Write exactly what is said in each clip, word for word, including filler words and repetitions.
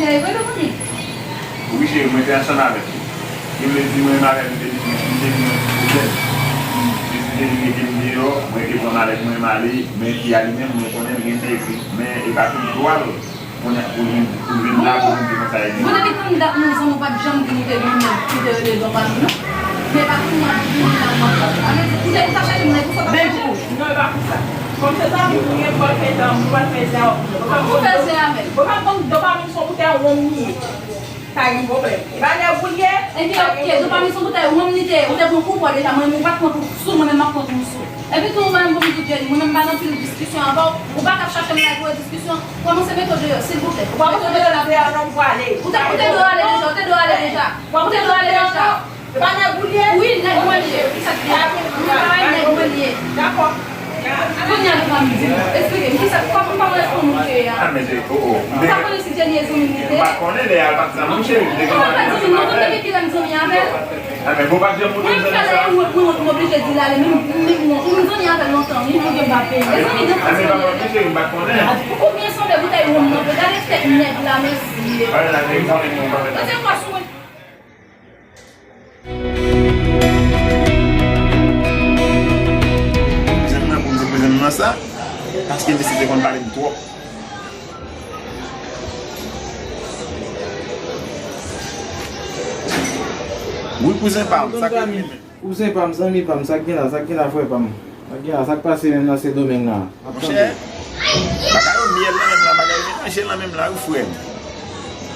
Wi, cheri, mwen te ansanm avèk li. Li vle di mwen avèk li te di mwen, li te di mwen pwoblèm. Li te di mete m deyò, mwen te pran malèt mwen, m ale, men fi a li menm, mwen konnen l gen tèt li, men e pa tout dwa l konnen pou l vin, pou l vin la, pou l vin di konsa e di. Bon, depi kann dat nou zanmi, ou pa t janm di nou te gen yon nèg ki te rele Don Pami, non? Men e pa tout mwa pou vin la, mwa. Sa vle di, ou te, ou t ap chache moun pou sa, w t ap chache. Non, e pa pou sa. Kòm se zanmi pou mwen, m pral fè zanmi, m pral fè zanmi. Ou fè zanmi. Bon, pa bon, Don Pami se yon boutèy wonm li ye. Pa gen pwoblèm. E pa nèg ou li ye. Epi, ok, Don Pami se yon boutèy wonm li te ye. Ou te pran pou w pran deja, mwen menm, ou pa t pran pou sou, mwen menm, m ap pran pou sou. Epi tou, ou menm, pou m di Jenny, mwen menm, m pa nan pil diskisyon avè w. Ou pa ka chache m la pou diskisyon. Kòmanse mete w deyò, silvouplè. Ou pa mete w deyò la, deyò, non, m pwale. Ou te, ou te dwe ale deja, ou te dwe ale deja. Ou te dwe ale deja. E pa nèg ou li ye? Wi, nèg mwen li ye. Wi, sa k gen? Wi, pa nèg mwen li ye. Dakò. Kounye a, nou pa m di m. Eksplike m, kisa, kòman, kòman èske w monte a? Ah, men se, oh, oh. Ou pa konnen si Jenny e zanmi m li te? M pa konnen, lè a l pa t zanmi m, cheri, m te gen zanmi ansanm avè l. Ou pa di m, nou konn depi kilè m zanmi avè l? Ah, men bon, pa t janm montre m zanmi sa. Mwen, mwen, mwen oblije di l ale, menm, menm mwen, mwen zanmi avè l lontan, wi, mwen gen m pa peye. E zanmi dan fòs mwen ye. Ah, men pa konnen, cheri, m pa t konnen. Ou byen sanble boutèy wonm nan, gade tèt nèg la, mesye. Pale la, cheri, m konnen mwen pa fè sa. Mwen se kwa sou mwen. Kouzen mwen pou m te kouzen m nan sa, paske mesye te konn pale m twòp. Wi, kouzen pa m, sa k rele men. Kouzen pa m, zanmi pa m, sa k gen la, sa k gen la, frè pa m? Sa k gen la, sa k pase menm nan Sendomeng la? Monchè, bagay yo myèl nan menm la, bagay yo melanje nan menm la, wi, frè m.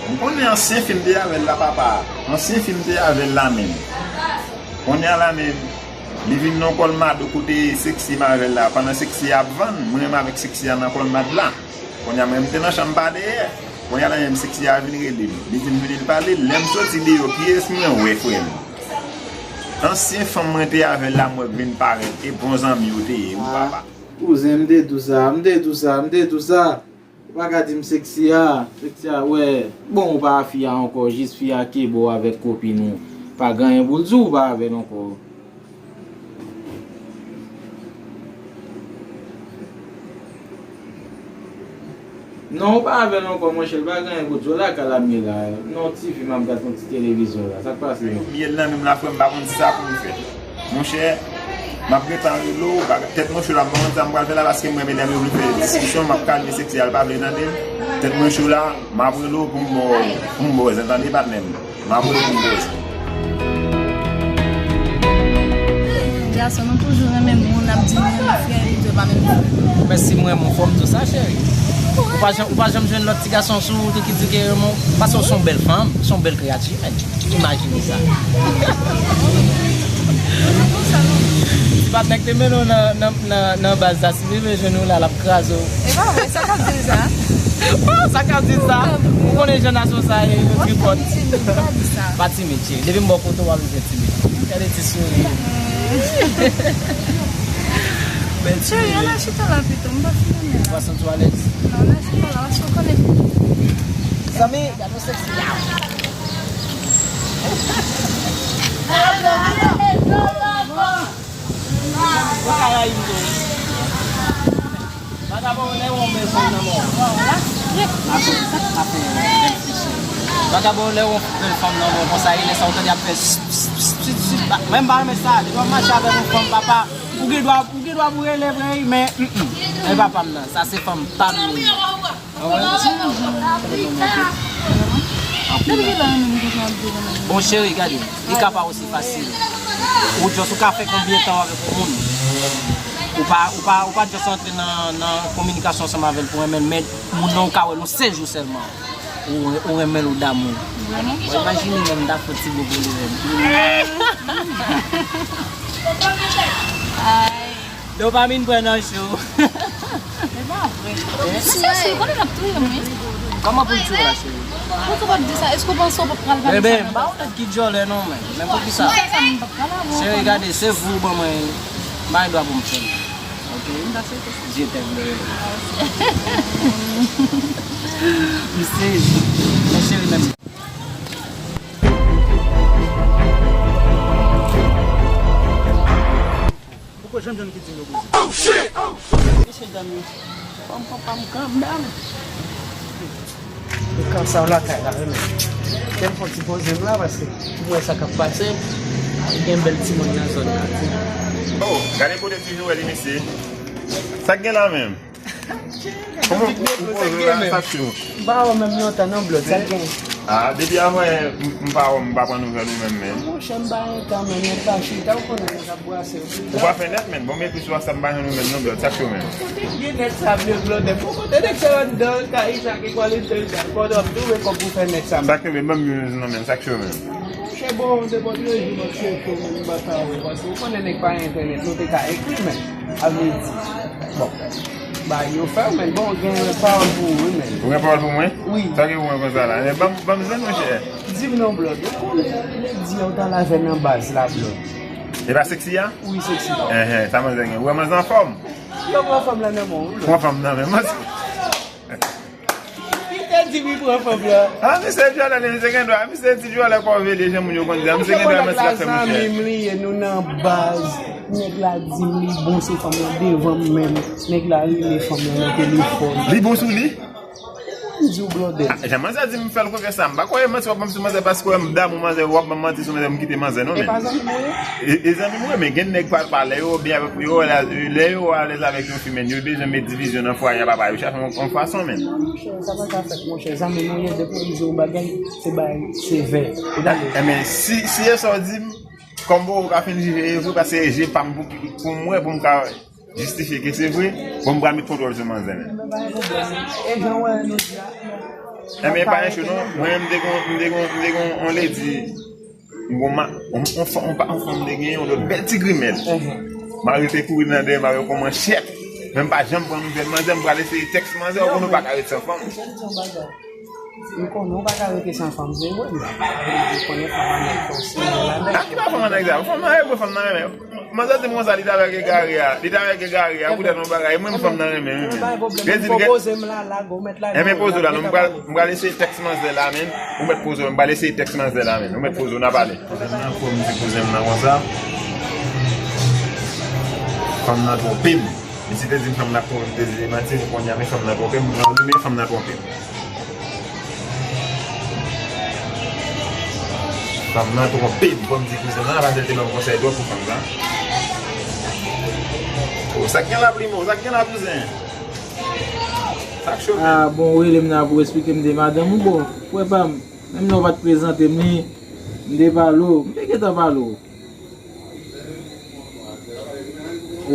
M konnen ansyen fi m te avè l la, papa. Ansyen fi m te avè l la menm. Kounye a la menm, li vin nan Kòlmado kote Sexy m avè l la. Pandan Sexy ap vann, mwen menm avèk Sexy a nan Kòlmad la. Kounye a mwen, m te nan chanm pa dèyè. Kounye a la menm, Sexy a vin rele m. Li di m vini l pale. Lè m soti deyò, kiyès mwen wè, frè m? Ansyen fanm mwen te avè l la, m wè k vin parèt. E bon zanmi yo te ye, wi, papa. Kouzen, m te di w sa, m te di w sa, m te di w sa. Ou pa ka di m Sexy a, Sexy a, wè. Bon, ou pa fi a ankò, jis fi a ke bò avèk kopin ou. Pa gen anyen pou l di w, ou pa avè l ankò. Non, ou pa avè l ankò, monchè, l pa gen anyen pou di w. Lakay la m ye la. Non, ti vi m ap gad, yon ti televizyon la. Sa k pase? Myèl nan menm la, frè m, pa konn sa pou m fè. Monchè, m ap gentan rele w, baga-, tèt mwen cho la, m pa konn sa m pral fè la, paske m wè medam yo vle fè diskisyon, m ap kalme Sexy a, l pa vle tande m. Tèt mwen cho la, m ap rele w pou m ba w, pou m ba w zen, tande patnè m. M ap rele w pou m ba w zen. Gason, nou toujou renmen moun, n ap di nou renmen frè, li di w pa menm frè. Men si m renmen w, fò m di w sa, cheri. Ou pa janm, ou pa janm jwenn lòt ti gason sou wout ou ki di ke yo renmen w, paske w se yon bèl fanm, w se yon bèl kreyati, men. Imajine sa. Ti patnè k te mennen w nan, nan, nan, nan baz la, si li vle jwenn ou la, l ap kraze w. E pa vre, sa k ap di l sa? Sa k ap di l sa? Ou konnen jan naso sa ye, yo tripòt. Pa timid, cheri. Depi m bò kote w, w ap vin timid. Gade ti souri. Bèl souri. Cheri, ann al chita la pito, m pa fin renmen la. Ou pa santi w alèz? Non, ann al chita la, paske w konnen. Zanmi, gade yon sèks. Ou ka rayi m tou. Vagabon, lè w wè yon bèl fanm nan men w. Vagabon, lè w wè yon bèl fanm nan men w, konsa, e lè sa w tande ap fè s, s, s, s, s, ba-, mwen m pa renmen sa. Depi w ap mache avèk yon fanm, papa, ou gen dwa, ou gen dwa pou rele vre, wi, men, mm, mm. E papa m nan, sa se fanm pa m li ye. Bon, cheri, gade, li ka pa osi fasil. Ou just, ou ka fè konbyen tan avèk yon moun? Ou pa, ou pa, ou pa just antre nan, nan kominikasyon ansanm avè l pou renmen l, men moun nan ou ka wè l yon sèl jou sèlman. Ou, ou renmen l, ou damou. Bon, imajine menm, m ta fè ti bo pou li menm. Dopamine pran nan cho. E pa vre. Si, si, si, konnen l ap touye m, wi. Kòman pou l touye w la, cheri? Poukisa w ap di sa? Èske w panse w pral pale sa? Eben, m pa yon nèg ki djòlè non, men. Men poukisa? Poukisa m p ap pale avè w? Cheri, gade, se vou ban mwen, bay dwa pou m fè l. Ok? Je t'aime, bebe. M sezi. Men cheri, menm. Poko janm jwenn ki di m yo koze. Mesye dam yo. Pam, pam, pam, calm down. Kansa w lakay la, wi, men. Kè m fè yon ti poze m la, paske m wè sa k ap pase. Gen bèl timoun nan zòn nan, tou. Oh, gade kote ti Joel, mesye. Sa k gen la menm? Kòman ou poze la, sa k fè w? M pa wè w menm lontan non, Blòd, sa k gen? Ah, depi avan yè, m, m pa wè w, m pa pran nouvèl ou menm, men. Monchè, m pa gen tan, men, nèg pa chita, ou konnen nèg ap brase. Ou pa fè nèt, men. Bon, m ekri sou WhatsApp, m pa jwenn ou menm non, Blòd, sa k fè w menm? Kote k gen nèg sa vle, Blòd? Bon, kote nèg sa anndan kay sa ki kwalite sa? Kote w ap twouve kòb pou fè nèt sa? Sa k fè w menm? Ban m youn non, men, sa k fè w menm? Monchè, bon, depi lòt jou, m ap chèche w, men, m pa ka wè, paske ou konnen nèg pa gen entènèt, nou te ka ekri, men. A vle di, bon, bagay yo fè, men bon, gen pawòl pou ou, wi, men. Ou gen pawòl pou mwen? Wi. Sa gen pou mwen konsa la? Men ban m, ban m zen, monchè. Di m non, Blòd. Ou konnen, lè di a, ou t al avè nan baz la, Blòd. E pa Sexy a? Wi, Sexy. Enhen, sa manzè gen. Ou wè manzè anfòm? Yo pran fanm lan nan men w, wi, Blòd. Pran fanm nan men m. Li te di m li pran fanm lan. Ah, misye vyole, misye gen dwa. Misye ti vyole kòveli, jan moun yo konn di. Misye gen dwa, mesye ap fè mouche. Zanmi m li ye, nou nan baz. Nèg la di m li bon, se fanm lan devan m menm. Nèg la rele fanm lan nan telefòn. Li bon sou li? M di w, Blòdè. Ah, jan manzè di m fè l konfyans la, m pa kwè manti w ap ban m sou manzè, paske w wè m damou manzè, w ap ban m manti sou manzè, m kite manzè non, men. E pa zanmi m ou ye? E, e zanmi m ou ye, men gen nèg pa, pa lè yo byen avèk yo, lè, lè yo alèz avèk yon fi, men yo bezwen met divizyon nan fwaye a papa, yo chache yon, yon fason, men. Monchè, sa pa ka fèt, monchè, zanmi m ou ye, depi m di w bagay, se bagay sevè. Ou tande? Enben, si, si e sa w di m, kòm bon, ou ka fin jije, e vre, paske e je pa m pou, pou m wè, pou m ka jistifye ke se vre, bon, m pral met kontwòl sou manzè, men. Enben, pa gen pwoblèm. E jan w wè nou di a. Enben, pa gen cho non. Mwen menm, m te gon, m te gon, m te gon, on ledi, m gon ma, on, on, on, on fanm m te genyen, on lòt bèl ti grimèl. Mari te kouri nan dèyè m avèk on manchèt. Men m pa janm pran nouvèl manzè, m pral eseye tèks manzè, ou konnen ou pa ka ret san fanm. M konnen w pa ka rete san fanm, se vre, men ou konnen fanm an nèg fòse, men la nèg. A ki pa fanm an nèg sa? Fanm nan renmen, fanm nan renmen. Manzè di m konsa, li t avèk egare a. Li t avèk egare a, poutèt yon bagay. Mwen, fanm nan renmen, wi, men. Redi l gen. Poze m la, lage w, mèt lage w. Enben, poze w la, non, m pral, m pral eseye tèks manzè la, men. Ou mèt poze w, m pral eseye tèks manzè la, men. Ou mèt poze w, n a pale. Kouzen m nan, fò m di kouzen m nan konsa. Fanm nan twonpe m. Misye te di m fanm nan twonpe m, te di li manti, men kounye a, men fanm nan twonpe m, nan li, men fanm nan twonpe m. Fanm nan twonpe m, fò m di kouzen nan, paske l te ban m konsèy twòp pou fanm nan. O, sa k gen la, Primo? Sa k gen la, kouzen? Sa k cho, men? Ah, bon, ou rele m nan pou w esplike m de madanm ou, bon, frè pa m, menm lè w pa t prezante m li, m te pale w, m te gentan pale w.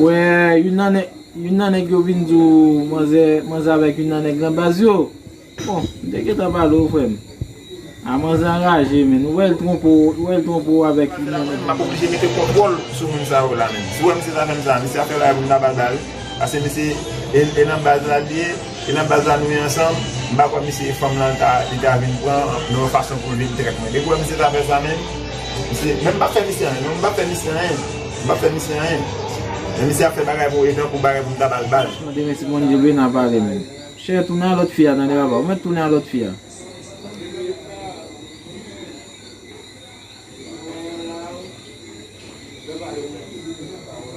Wè, youn nan nèg, youn nan nèg yo vin di w manzè, manzè avèk youn nan nèg nan baz yo. Bon, m te gentan pale w, frè m. A, manzè anraje, men. Ou wè l twonpe w, ou wè l twonpe w avèk youn nan nèg nan baz. M ap oblije mete kontwòl sou moun sa yo la, men. Si w wè misye ta fè m sa, misye ap fè bagay pou m ta ba l bal. Paske misye, e, e nan baz la l ye. E nan baz la nou ye ansanm, m pa kwè misye fanm lan ta, li ta vin pran nan yon fason pou l vin trèt mwen. Depi w wè misye ta fè sa menm, misye, men m p ap fè misye anyen, non, m p ap fè misye anyen. M p ap fè misye anyen. Men misye ap fè bagay pou, e tankou bagay pou m ta ba l bal. Mande mèsi Bondye, wi, n a pale menm. Chè, tounen a lòt fi a, tande papa, ou mèt tounen a lòt fi a.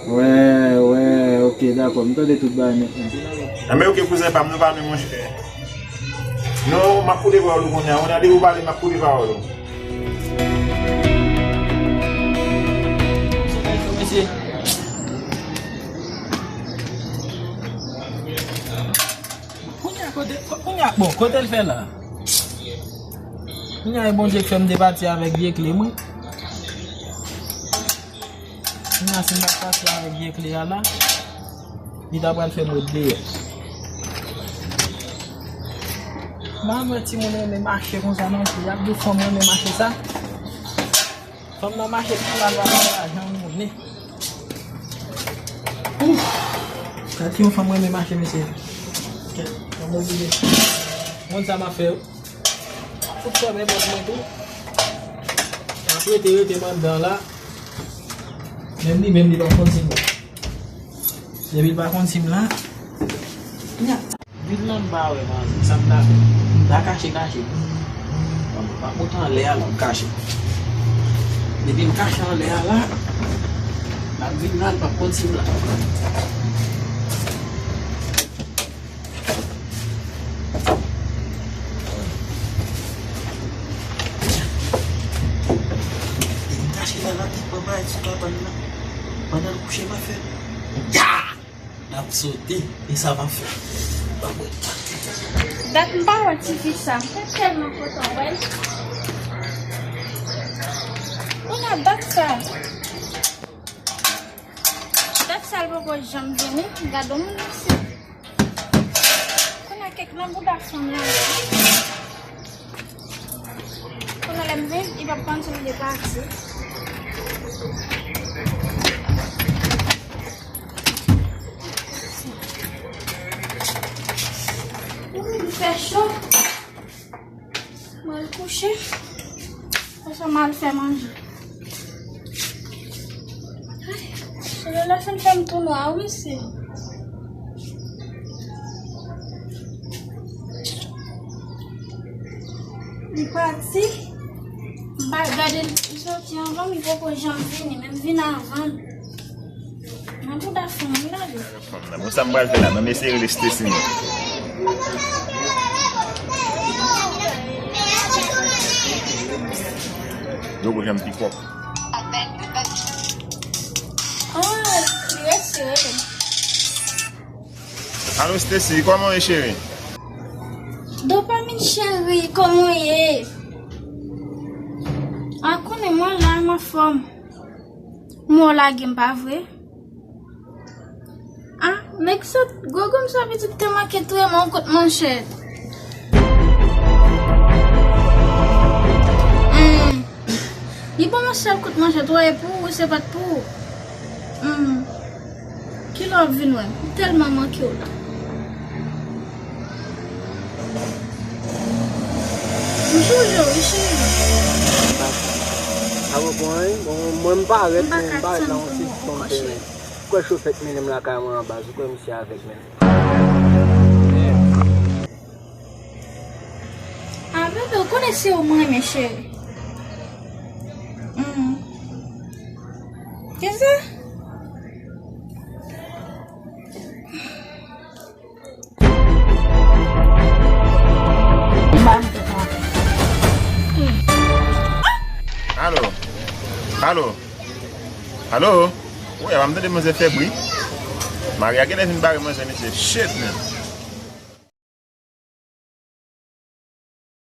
Wè, wè, ok, dakò, m tande tout bagay nèt, men. Anben, ok, kouzen pa m, nou pa menm, monchè. Non, m ap koute pawòl ou kounye a. Ou tande ou pale, m ap koute pawòl ou. Mesye. Kounye a, kote, ko-, kounye a, bon, kote l fè la? Kounye a, e Bondye k fè m te pati avèk vye kle mwen. Kounye a, si m pa t pati avèk vye kle a la, li ta pral fè m ret deyò. M pa konn wè timoun renmen mache konsa non pli. Y ap di fanm renmen mache sa. Fanm nan mache pi mal pase lajan moun, wi. Ouf! Gad ki yon fanm renmen mache, mesye. Kèt, fanm oblije. Moun sa m ap fè, wi. Fout fèmen pòt mwen tou. M ap rete, rete m anndan la. Menm li, menm li pa konn si m la. Depi l pa konn si m la. Nya. Vin la m pa wè manzè, sa m ta fè? M ta kache kache. M ap monte anlè a la, m kache. Depi m kache anlè a la, l ap vin la, l p ap konn si m la. L ap vin pran bagay sou kabann nan. Pandan l kouche, m ap fè ya! N ap sote, e sa m ap fè. Dat m pa wè tifi sa, m te tèlman kontan wè l. Kounye a dat sa. Dat sa l poko janm vini, gade yon moun isi. Kounye a kèk nan bouda fanm nan. Kounye a lè m vin, li p ap konn si m te pati. Wi, li fè cho. Mwen al kouche. Konsa m al fè manje. Ay, solèy la fin fè m tou nwa wi mesye. Li pati. M pa gade l, li soti anvan m, li poko janm vini, men m vin avan l. Nan bouda fanm wi la wi. Fanm nan. Bon, sa m pral fè la, non, mesye rele Stacy non. Yo, pou janm pikòp. Ah, li resi rele. Alo, Stacy, kòman w ye, cheri? Dopamine, cheri, kòman w ye? A konnen mwen la, m anfòm. Mwen w lage m, pa vre? Ah, nèg sot, gwo gonm sa pitit te manke touye m yon kout manchèt. Hmm. Li ban m yon sèl kout manchèt, wè, e pou ou, se pa t pou ou. Hmm. Kilè w ap vin wè m? M tèlman manke w la. M sonje w wi, cheri. Sa poko anyen. Bon, mwen m parèt, men m parèt la yon ti tonm teren. Ou kwè chofè k mennen m lakay mwen an baz, ou kwè misye avèg menm. Ah, bebe, ou konnen se ou m renmen, cheri. Hmm. Kisa? Alo? Alo? Alo? Wi, a pa m tande manzè fè bri. Maria genlè vin bare manzè, mesye. Shit, man.